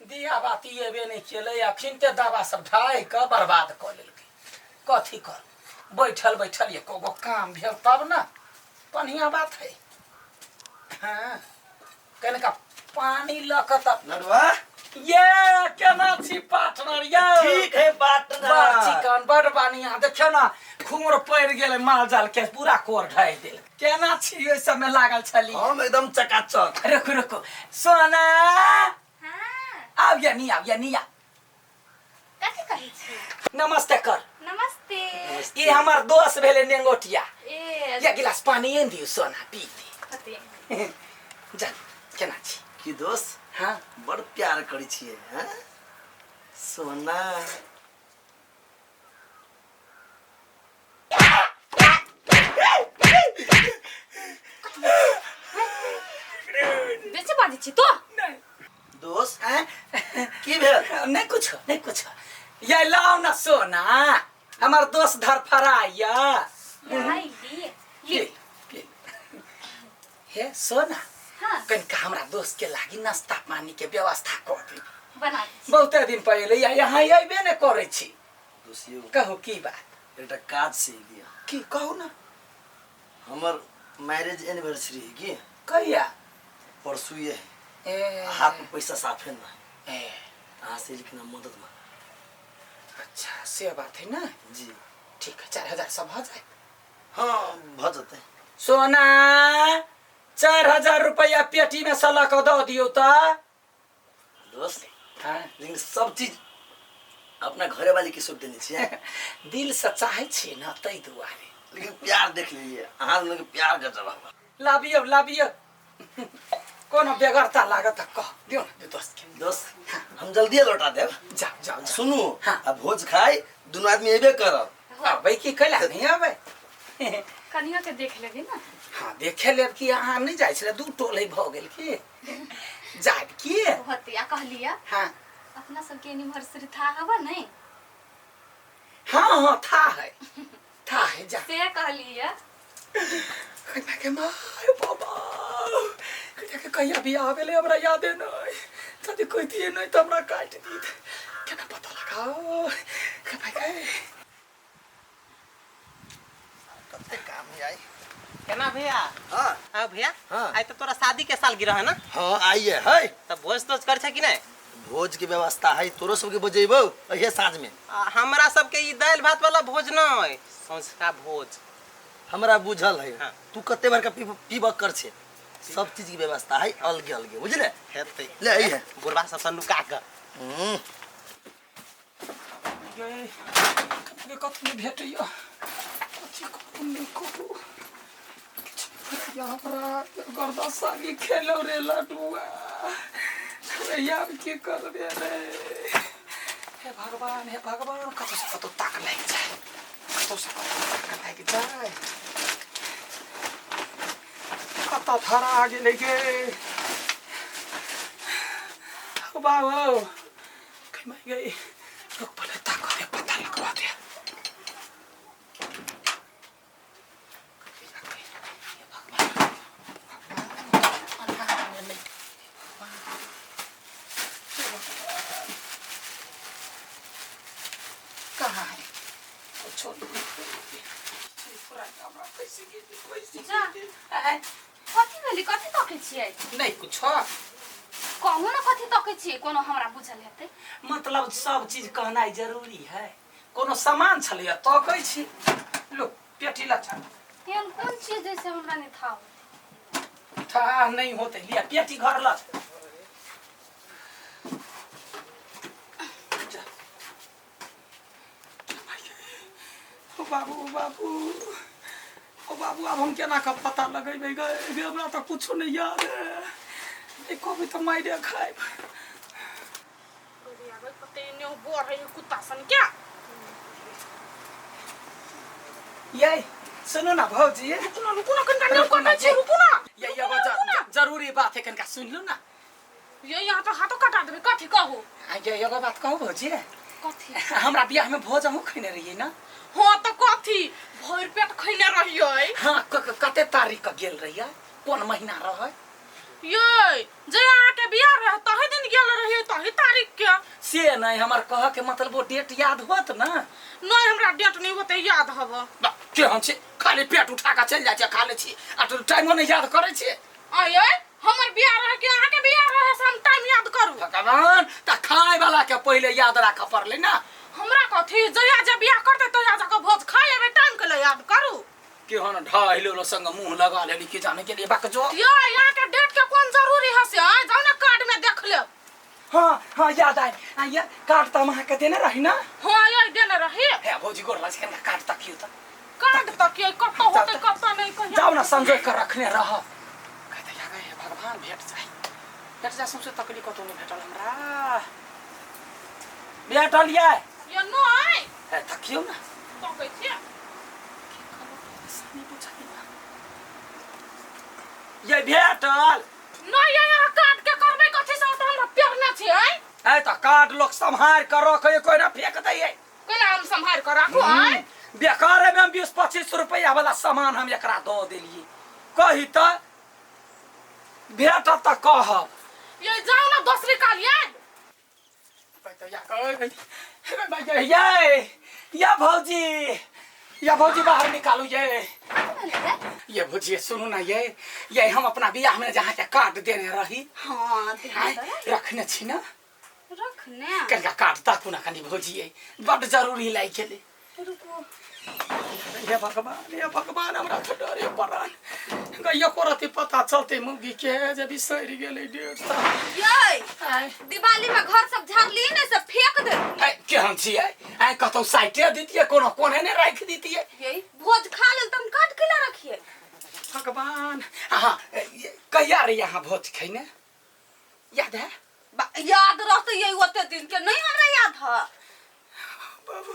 दिया बाती एबे नहि केलै, अखन ते दवा सब ढाहि कऽ बर्बाद कऽ लेलकै। कथी करू, बैठल बैठल एको गो काम भेल तब ने बढ़िया बात है। हाँ, कनिका पानी लऽ कऽ तब। लडुआ। ये केना छी पार्टनर ये? ठीक है पार्टनर। बड़ चिकन, बड़ बढ़िया। देखियौ ने, खूर पड़ि गेलै माल जाल के, पूरा कोर ढाहि देल। केना छी, ओहि सबमे लागल छली? हम एकदम चकाचक। रुकू रुकू, सोना। हाँ। आब या नहीं, आब या नहीं आ। कथी कहै छी? नमस्ते कर। नमस्ते। ई हमर दोस्त भेलै नेंगोटिया। ए। एक गिलास पानी आनि दियौ सोना, पी ली। कते? जा, केना छी? की दोस्त? हाँ। बड़ प्यार करै छियै हैं सोना। बेसी बाजै छी तो। नहीं। दोस्त। हैं? की भेल? नहीं कुछ, नहीं कुछ। ये लाओ ना सोना, हमर दोस्त धरफड़ाइया। आई ली। पी पी। हे सोना। हाँ। कनिका हमरा दोस्त के लागी नाश्ता पानी के व्यवस्था कर दी। बना दै छी। बहुते दिन पहिले या यहाँ अयबे ने करै छी। दोस्त यौ। कहू की बात? एकटा काज से दिया। की कहू ना? हमर मैरिज एनिवर्सरी है की? कहिया? परसू ये है। ए। हाथ में पैसा साफे ना। ए। अहाँ से लिखना मदद मांग। अच्छा से बात है ना? जी। ठीक है, 4000 सब हो जाए। हाँ भ जते। सोना 4000 रुपया पेटी में से लऽ कऽ दऽ दियौ तऽ। दोस्त। हाँ। लेकिन सब चीज अपना घरे वाली के सौंप देने छियै। दिल से चाहै छियै ना ताहि दुआरे। लेकिन प्यार देख लेलियै अहाँ लोग के प्यार गजब हवा। लाबियौ लाबियौ, कोनो बेगरता लागत तऽ कह दियौ ना दोस्त के। दोस्त हम जल्दिए लौटा देब। जाओ जाओ जाओ। सुनू। हाँ। आ भोज खाइ दुनू आदमी एबे करब। अबै की कैला नहीं अबै? कनियो के देख लेबी ना। हाँ देखे लेब कि अहाँ नहीं जाइ छलै, दू टोल भऽ गेल की जायब की होते। आ कहलिया। हाँ। अपना सबके एनिवर्सरी था हवा नहीं? हाँ हाँ था है, था है। जा से कहलिया। कहिया के माय बाबा, कहिया के कहिया बियाह भेलै हमरा यादे नहीं। यदि कहितियै नहीं तऽ हमरा काटि दीत। केना पता लगाओ के भाई के? कते काम है आई। केना भैया? हाँ। हाँ भैया। हाँ। आई तो तोरा शादी के साल गिरह है ना? हाँ आई है, है। तब भोज तोज कर छे कि नहीं? भोज के व्यवस्था है, तोरो सबके बजेबो अहिए साँझ में। आ, हमरा सबके ई दालि भात वाला भोज नहीं, संझका भोज। हमरा बुझल है। हाँ। तू कते बार का पीबक कर छे, सब चीज की व्यवस्था है अलगे अलगे, बुझले? हेतै। ले आई है। बुढ़वा सब से नुका के। हम्म। गे, कतऽ कथी भेटैया? कथी करू नहि करू, किछु नहि भेटैया हमरा। गर्दा सागी खेलौ रे लडुआ, अरे आब की करबे रे? हे भगवान, हे भगवान, कतौ से कतौ ताक लागि जाय, कतौ से कतौ ताक लागि जाय। कतऽ धरा गेलै गे? ओ बाबू कमाइ गई, रुक पहिले ताक दे, पता लगवा दे। कहाँ है? कुछो नहीं। जा। कथी भेलै? कथी तकै छियै? नहीं कुछो। कहू ना कथी तकै छियै, कोनो हमरा बुझल हेतै? मतलब सब चीज कहनाइ जरूरी है? कोनो सामान छलैया तकै छी। लो पेटी ला चल। एहन कोन चीज जैसे हमरा नहीं था होते? था नहीं होते, लिया पेटी घर ला। जा। ओ बाबू, ओ बाबू, ओ बाबू, आब हम केना कऽ पता लगेबै गे? गे, हमरा तऽ कुछो नहीं याद है। नहीं कहबै तऽ मारि खायब। कुत्ता सन क्या? ये सुनू ना भौजी। रुकू ना, रुकू ना, कनिका नहीं कटै छी, रुकू ना। ये एगो जरूरी बात है, कनिका सुन लू ना। ये यहाँ तो हाथों कटा देबै, कथी कहू? आ, ये एगो बात कहू भौजी। कथी? हमरा बियाह में भोज अहूँ खैने रहियै ना? हाँ तऽ कथी, भरि पेट खैने रहियै। हाँ, कते तारीख के गेल रहियै, कोन महीना रहै? ये जे अहाँ के बियाह रहे तही दिन गेल रहियै, तही तारीख नहीं हमर कह के मतलब वो डेट याद होत ना। नहीं हमरा डेट नहीं होते याद हब। बा, के हम छी खाली पेट उठा के चलि जाइ छी खा लै छी आ तो टाइमो नहीं याद करै छी। आये हमर बियाह रहे कि अहाँ के बियाह रहे से हम टाइम याद करू? भगवान त खाए वाला के पहिले याद राखऽ पड़लै ना। हमरा कथी जहिया जे बियाह करते तहिया जाके भोज खा लेबै टाइम के लिए याद करू। केहन ढाई लेलो संग मुंह लगा लेली की जाने के लिए बाक जो। यो यहाँ के डेट के कोन जरूरी है से आय जाओ ना कार्ड में देख लेब। हाँ हाँ याद आए आ ये कार्ड त हम अहाँ के देने रही ना। हाँ ये देने रही। हे भौजी गोर लाज केना कार्ड तकियो त। कार्ड तकियो कत होते कत नहीं कहिया। जाओ ना संजोग कर रखने रह। कहते या गए भगवान भेट जाए भेट जाए सबसे तकलीफ कतौ नहीं भेटल हमरा। भेटल ये ये नहीं हे तकियो ना तकै छियै। ये भेटल नहीं ये यहाँ कार्ड के करबै कथी से त हमरा पेरने छियै। ए त कार्ड लोग सम्हार कर रखे कोई ना फेंक दैये। कैला हम सम्हार कर राखू आय? बेकार में हम 20-25 रुपया वाला सामान हम एकरा दऽ देलियै। कही त भेटत त कहब। ये जाओ ना दोसरी काल ये। ये या भौजी या भौजी बाहर निकालू ये। ये भौजी सुनू ना ये हम अपना बियाह में जहाँ के कार्ड देने रही। हाँ रखने छी ना। रखने कनिका कार्ड ताकू ना कनी भौजी ये बड जरूरी लागि गेलै। रुको हे भगवान हमरा तऽ डरे पड़ल गैया को रति पता चलते मुगी के जे बिसरि गेलै डेढ़ साल। ये आय दिवाली में घर सब झाड़ली ने सब फेंक दे। आय केहन छियै आय कतौ साइटे दितियै कोनो कोने ने राखि दितियै। ये भोज खा लेल त हम काट के ला रखिए। भगवान अहाँ कहिया रही अहाँ भोज खैने याद है? याद रहते ये ओते दिन के नहीं हमरा याद है। बाबू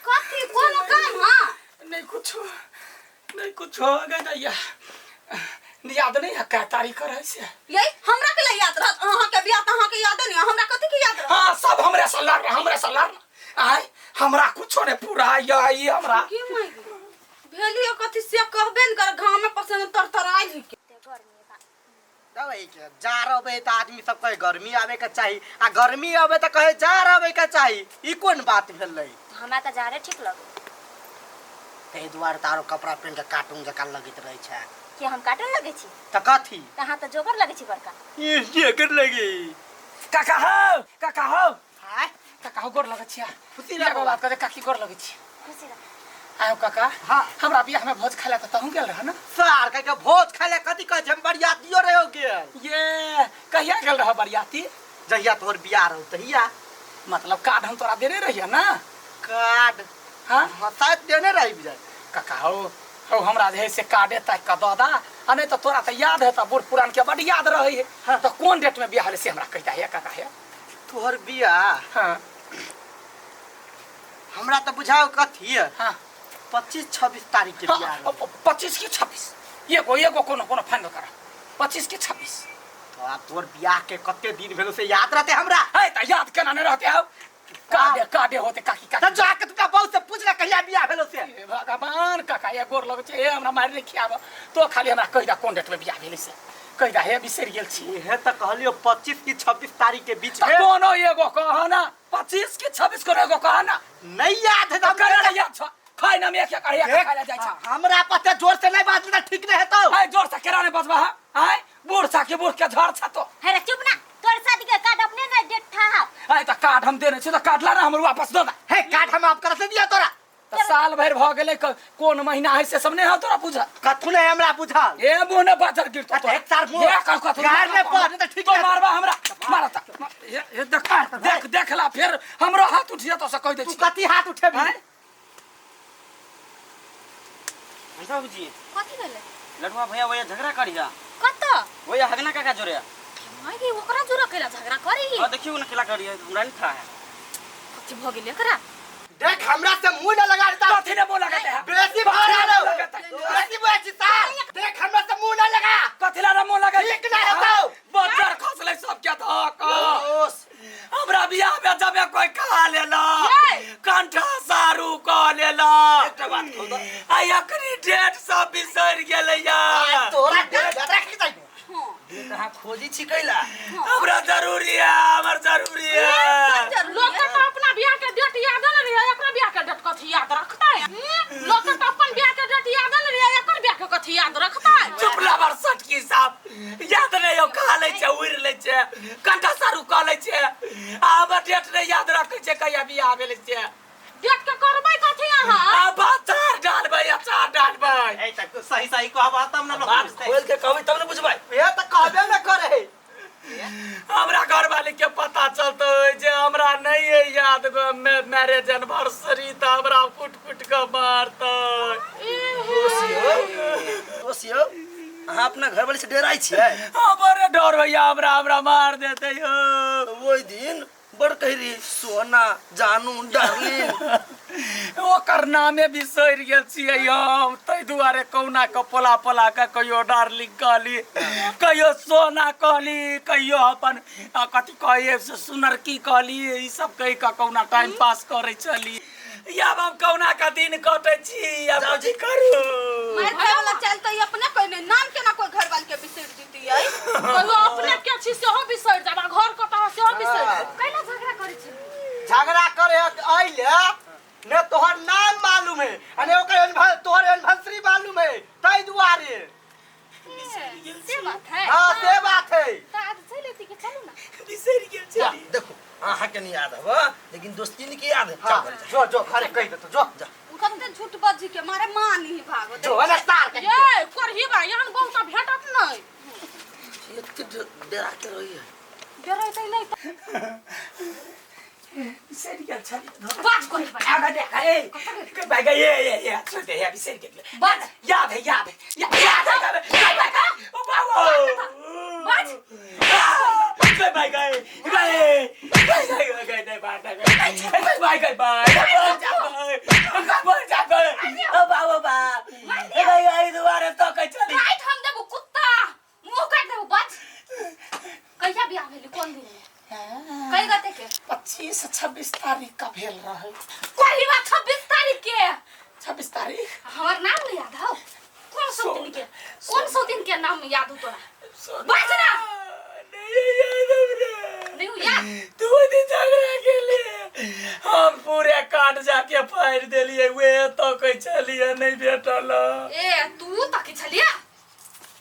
कथी कोनो काम है? नहीं कुछ नहीं कुछ हो गया दैया याद नहीं है क्या तारीख रहे से। ये हमरा के लिए याद रहत अहाँ के बियाह त अहाँ के याद नहीं हमरा कथी के याद रहत? हाँ सब हमरे से लड़ हमरे से लड़ आय हमरा कुछो नहीं पूरा ये हमरा की माय भेलियो कथी से कहबे न कर घाम में पसंद तर तर आइल के। दवाई के जाड़ अबे त आदमी सब कहे गर्मी आवे के चाही आ गर्मी अबे त कहे जाड़ आवे के चाही ई कोन बात भेलै? हमरा त जाड़े ठीक लगे। ताहि दुआरे तारो कपड़ा पहिन के कार्टून जकाँ लगैत रहै छै। कि हम कार्टून लगै छी? त कथी? त अहाँ त जोगर लगै छी बड़का। ई जोगर लगे। काका हौ काका हौ। हाय काका हौ गोर लगै छियै। खुशी रह बात करे काकी गोर लगै छी। खुशी रह। आयो काका। हाँ हमरा बियाह में भोज खाए ला त तहु गेल रह ना? सार कह के भोज खाए ला कथी कहै छै हम बरियातियो रहो गेल। ये कहिया गेल रह बरियाती? जहिया तोहर बियाह रहो तहिया। मतलब कार्ड हम तोरा देने रहिए ना? कार्ड हाँ हाँ शायद देने रही बुझाइ। काका हौ हौ हमरा जे है से कार्डे ताकि कऽ दऽ दा आ नहीं तऽ तोरा तऽ याद है तऽ बूढ़ पुरान के बड याद रहै है। हाँ। तऽ कोन डेट में बियाह होलै से हमरा कहि दे काका हे। तोहर बियाह? हाँ हमरा तऽ बुझाओ कथी है। हाँ 25-26 तारीख के बियाह हाँ, 25 की 26 एगो एगो कोनो कोनो फाइनल कर 25 की 26। तो आब तोहर बियाह के कते दिन भेलो से याद रहते हमरा? है तऽ याद केना नहीं रहते हौ? काडे काडे होते काकी काकी। तऽ जाके तुका बहू से पूछ ले कहिया बियाह भेलो से। हे भगवान काका ये गोर लगै छै हे हमरा मारि नहीं खियाब तो खाली हमरा कहि दे कोन डेट में बियाह भेलै से कहि दे हे बिसरि गेल छी। इहे तऽ कहलियो 25 की 26 तारीख के बीच तऽ में। कोनो एगो कह ना 25 की 26 कोनो एगो कह ना। नहीं याद है तऽ केना नहीं याद छ? खाइ ना में एक एक अढ़िया खाइ ला जाइ छ। हमरा पते जोर से नहीं बाजले त ठीक नहीं हेतौ। आइ जोर से केना नहीं बजबा आइ बूढ़ सा के बूढ़ के झड़ छ तो। हे रे चुप ना तोर शादी के कार्ड अपने ने डेट था। आइ त कार्ड हम देने छी त कार्ड ला ना हमर वापस दऽ दे। हे कार्ड हम आप कर से दिया तोरा। त साल भरि भऽ गेलै कोन महीना है से सब नहीं है तोरा बुझल। कथु नहीं हमरा बुझल। ए मुँह ने बाजर गिरतो अच्छा, एक साल मुँह। ए कह कथु गार ने पढ़, नहीं त ठीक तो है। मारबा हमरा मारता। ए देख देख देखला फिर हमरो हाथ उठिया तो से कहि दै तू छी। कथी हाथ उठेबी? आँय? बाबूजी कथी भेलै? लडुआ भैया भैया झगड़ा करिया। कत? भैया हगना काका जोरे। माय गे ओकरा जोरा केला झगड़ा करी? हां देखियो न केला करिया हमरा नहीं था है। कथी भ गेलै एकरा? देख हमरा से मुंह न लगा देता। कथी ने मुंह लगाते है? बेसी भार आलो। बेसी बुआ छी सार। देख हमरा से मुंह न लगा। कथी ला मुंह लगा? ठीक न हेतौ। बच्चर खसलै सब के धक। हमरा बियाह में जबे कोई खा लेला कंठा सारू कह लेला। एकटा बात कहू तऽ आ एकरी डेट सब बिसरि गेलै या। तोरा डेट रख दे। डेट अहाँ खोजी छी कैला? हमरा जरूरी है हमर जरूरी है। लोग छै कनका सारू कऽ लै छै आ हमर डेट नहि याद रखै छै कहिया बियाह भेलै छै। डेट के करबै कथी अहाँ? आब अचार डालबै, अचार डालबै। ए त सही सही कहबा तब न लोग बात बुझतै। खोल के कहबै तब ने बुझबै। ये तऽ कहबे न करे। हमरा घरवाली के पता चलतै जे हमरा नहीं है याद मैरिज एनिवर्सरी तऽ हमरा कुट कुट के मारतै। दोस्त यौ, अहाँ अपना घरवाली से डराइ छियै? हाँ, बड़े डर होइया हमरा, हमरा मार देतै यौ। ओहि दिन बड़ कहि रही सोना जानू डार्लिंग। ओकर नामे बिसरि गेल छियै हम, ताहि दुआरे कहुना के पोला पोला के कहियो डार्लिंग कहली, कहियो सोना कहली, कहियो अपन कथी कहिए से सुनरकी कहली, ई सब कहि के कहुना टाइम पास करै छली। आब हम कहुना के दिन कटै छी, आब कथी करू? मार खाए वाला चलते ई अपने कोई नहीं, नाम केना कोई घर वाले के बिसरि जीती आई? कहियो अपने के छी सेहो बिसरि जाब आ घर कतऽ सेहो बिसरि जाब। कैला झगड़ा करै छी? झगड़ा करे अइले ने तोहर नाम मालूम है आ ने ओकर तोहर एनिवर्सरी मालूम है, ताहि दुआरे। से बात है। हाँ से बात है। तऽ आज चलि एती कि चलू ना? बिसरि गेल छली। देखो अहाँ के नहीं याद हवा लेकिन दोस्ती के याद है। हाँ, जो जो घरे कहि देतो जो। जा। कते झूठ बजी के मारे मां नहीं भागो। जो अरे सार के। ये करही बा एहन बहुत तऽ भेटत नहीं। एते डरा के रही है। डरेतै नहीं तऽ बिसरि गेल छली। बाज कोई बा। आगा देख ए भाई ये ये ये छोड़ दे, ये बिसरि गेल। बाज। याद है, याद है, याद है, भाई भाई ओ बाबू बाज। भाई गए गए गए गए गए नहीं बात है भाई गए भाई भाई जा गए ओ बाबू बा गए गए दुआरे तो कह चली। काट हम देबो कुत्ता, मुंह काट देबो। बाज। कहिया बियाह भेलै, कोन दिन में? कई गते के? 25-26 तारीख का भेल रहे। कोई बात 26 तारीख के? 26 तारीख। हमर नाम नहीं याद हौ? कौन सौ दिन के? कौन सौ दिन के नाम याद हो तोरा? बाज ना। नहीं याद हमरा। नहीं याद? तू दिन झगड़ा केले हम पूरे काट जाके फाड़ देलिए, वे तो कह छलिए नहीं भेटल। ए तू तो के छलिए?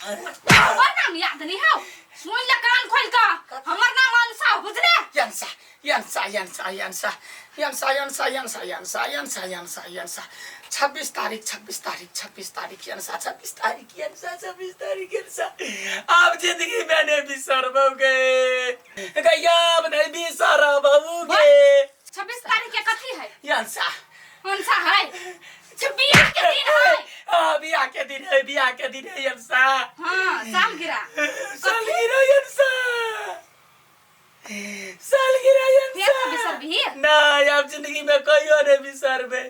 हमर नाम याद नहीं हौ? सुन ले कान खोल के, हमर नाम अंसा बुझले? यंसा यंसा यंसा यंसा यंसा यंसा यंसा यंसा यंसा यंसा यंसा 26 तारीख 26 तारीख 26 तारीख यंसा 26 तारीख यंसा 26 तारीख यंसा। आप जिंदगी में नहीं बिसरबोगे गैया, अब नहीं बिसरबोगे। 26 तारीख के कथी है? यंसा। अंसा है। बियाह के दिन है। हाँ बियाह के दिन है, बियाह के दिन है यंसा। हाँ सालगिरह। सालगिरह यंसा, सालगिरह यंसा। फिर बिसरबही? नहीं अब जिंदगी में कहियो नहीं बिसरबे।